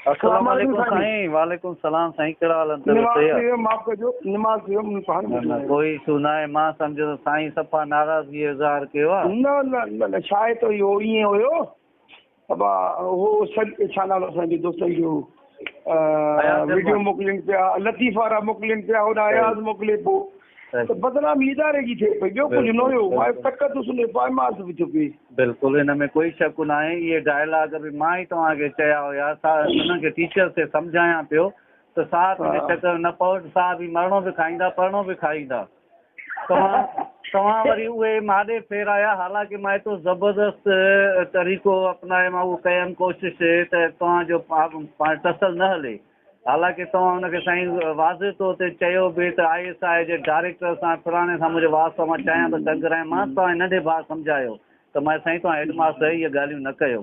अस्सलाम वालेकुम साईं। वालेकुम सलाम साईं, कहिड़ा हाल आहिनि? तबियत सही आहे? माफ़ कजो, नमाज़ थी वियो, हाणे न न, कोई इशू न आहे। मां सम्झो त साईं सफ़ा नाराज़गी जो इज़हार कयो आहे। न न न न, छा आहे त इहो ईअं हुयो बाबा, उहो सॼ छा नालो असांजे दोस्तनि जो वीडियो मोकिलियनि पिया, लतीफ़ वारा मोकिलियनि पिया, होॾां अयाज़ मोकिले पोइ त बदनामी इदारे जी थिए पई, ॿियो कुझु न हुयो। मां तकदुस में पाइमाल बि थियो पई। बिल्कुलु, हिन में कोई शक न आहे। इहे डायलॉग बि मां ई तव्हांखे चया हुया, हुननि खे टीचर्स खे सम्झायां पियो त साहब हिन चक्कर न पओ, साहब ई मरणो बि खाईंदा, पढ़णो बि खाईंदा। तव्हां वरी उहे माॾे फेराया, हालांकि मां एतिरो ज़बरदस्त तरीक़ो अपनाए मां उहो कयमि कोशिश त तव्हांजो पाण टसल न हले। हालांकि तव्हां हुनखे साईं वाज़े तौर ते चयो बि त I S I J director सां फलाणे सां मुंहिंजो वास्तो, मां चाहियां त टंगरायां। मां तव्हां नंढे भाउ सम्झायो त मां साईं तव्हां हेड मास्टर इहे ॻाल्हियूं न कयो।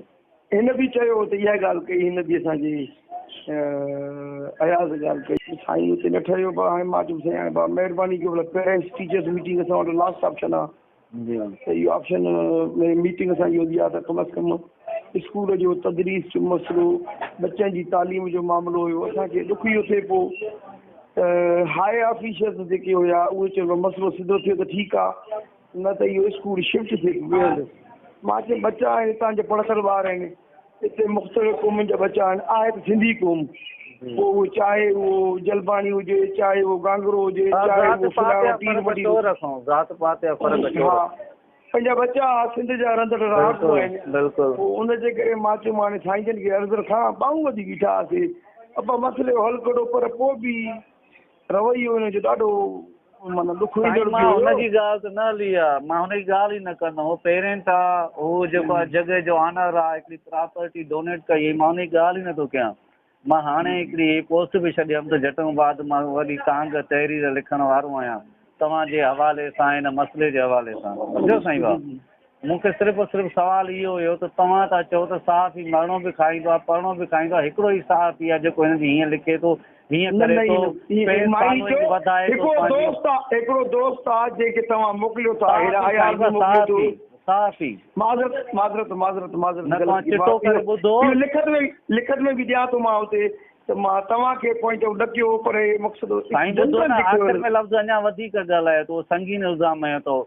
हिन बि चयो त इहा ॻाल्हि कई, हिन बि असांजी अयाज़ ॻाल्हि कई, साईं हुते न ठहियो। हाणे मां चयो साईं हाणे महिरबानी कयो, भला पेरेंट्स टीचर्स मीटिंग असां वटि लास्ट ऑप्शन आहे त इहो ऑप्शन में मीटिंग असांजी हूंदी आहे त कम अज़ कम स्कूल जो तदरीस जो मसइलो, बच्चनि जी तालीम जो मामिलो हुयो। असांखे ॾुख इहो थिए पियो त हाई ऑफिसर्स जेके हुया उहे चयो मसइलो सिधो थियो त ठीकु आहे, न त इहो स्कूल शिफ्ट थिए पियो ॿिए हंधि। मां चयो बच्चा आहिनि, हितां जा पढ़ंदड़ ॿार आहिनि, हिते मुख़्तलिफ़ क़ौमुनि जा बच्चा आहिनि, आहे त सिंधी क़ौम, पोइ उहो चाहे उहो जलबाणी हुजे, चाहे उहो गांगरो हुजे, चाहे उहो फलाणो पीर वॾी, हा पंहिंजा बच्चा सिंध जा रहंदड़ रहाकू आहिनि। बिल्कुलु, पोइ उनजे करे मां चयो मां हाणे साईं जन खे अर्ज़ रखां, ॿाहूं वधी बीठा हुआसीं, अबा मसइले जो हल कढो, पर पोइ बि रवैयो हिन जो ॾाढो माना ॾुख ईंदड़। मां हुनजी ॻाल्हि त न हली आहे, मां हुनजी ॻाल्हि ई न कंदुमि। हू पेरेंट आहे, हू जेको आहे जॻह जो ऑनर आहे, हिकिड़ी प्रॉपर्टी डोनेट कई, मां हुनजी ॻाल्हि ई नथो कयां। मां हाणे हिकिड़ी पोस्ट बि छॾियमि त झटि बाद मां वॾी तांग तहरीर लिखण वारो आहियां तव्हांजे हवाले सां, हिन मसइले जे हवाले सां। सम्झो साईं भाउ, मूंखे सिर्फ़ु और सिर्फ़ु सवाल इहो हुयो त तव्हां था चओ त साहब मरणो बि खाईंदो आहे, पढ़णो बि खाईंदो आहे, हिकिड़ो ई साहब आहे जेको हिन जी हीअं लिखे थो, हीअं करे थो, वधाए थो। हिकिड़ो दोस्त आहे जंहिंखे तव्हां मोकिलियो था, साफ़ी माज़रत माज़रत माज़रत माज़रत, चिटो करे ॿुधो, लिखत में बि ॾियां थो मां हुते त मां तव्हांखे पॉइंट आउट न कयो, पर मक़सदु साईं ॿुधो न, आख़िर में लफ़्ज़ अञा वधीक ॻाल्हाए थो, संगीन इल्ज़ाम हयो थो,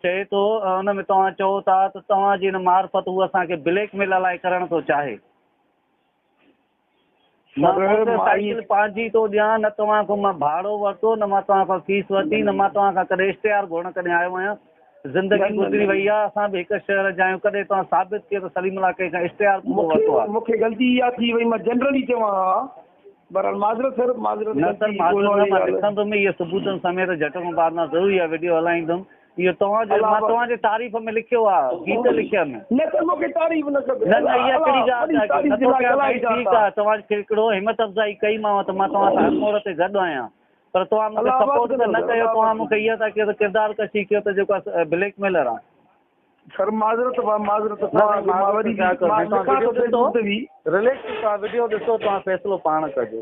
चए थो हुन में तव्हां चओ था त तव्हांजी हिन मार्फ़त हू असांखे ब्लैकमेल अलाए करणु थो चाहे। मां साइकिल पंहिंजी थो ॾियां, न तव्हां खां मां भाड़ो वरितो, न मां तव्हां खां फीस वरिती, न मां तव्हां खां कॾहिं इश्तिहार घुरण कॾहिं आयो आहियां। ज़िंदगी गुज़री वई आहे, असां बि हिकु शहर जा आहियूं, कॾहिं तव्हां साबित कयो त सलीम लाह कंहिंखां इश्तिहार वरितो आहे। मूंखे ग़लती इहा थी वई, मां जनरली चवां हा, बहरहाल माज़रत सर, माज़रत। न सर माज़रत न, मां लिखंदुमि इहे सबूतनि समेत, झटि खां बाद मां ज़रूरु इहा वीडियो हलाईंदुमि। इहो तव्हांजो, मां तव्हांजी तारीफ़ में लिखियो आहे, गीत लिखियमि। न त मूंखे तारीफ़ न खपे। न न, इहा कहिड़ी ॻाल्हि आहे? ठीकु आहे, तव्हांखे हिकिड़ो हिमत अफ़ज़ाई कई मांव त मां तव्हां सां हर मोड़ ते गॾु आहियां, पर तव्हां मूंखे सपोर्ट त न कयो, तव्हां मूंखे इहा था कयो त किरदार कशी कयो त जेको आहे ब्लैकमेलर आहे। सर माज़रत माज़रत, रिलैक्स, तव्हां वीडियो ॾिसो, तव्हां फ़ैसिलो पाण कजो।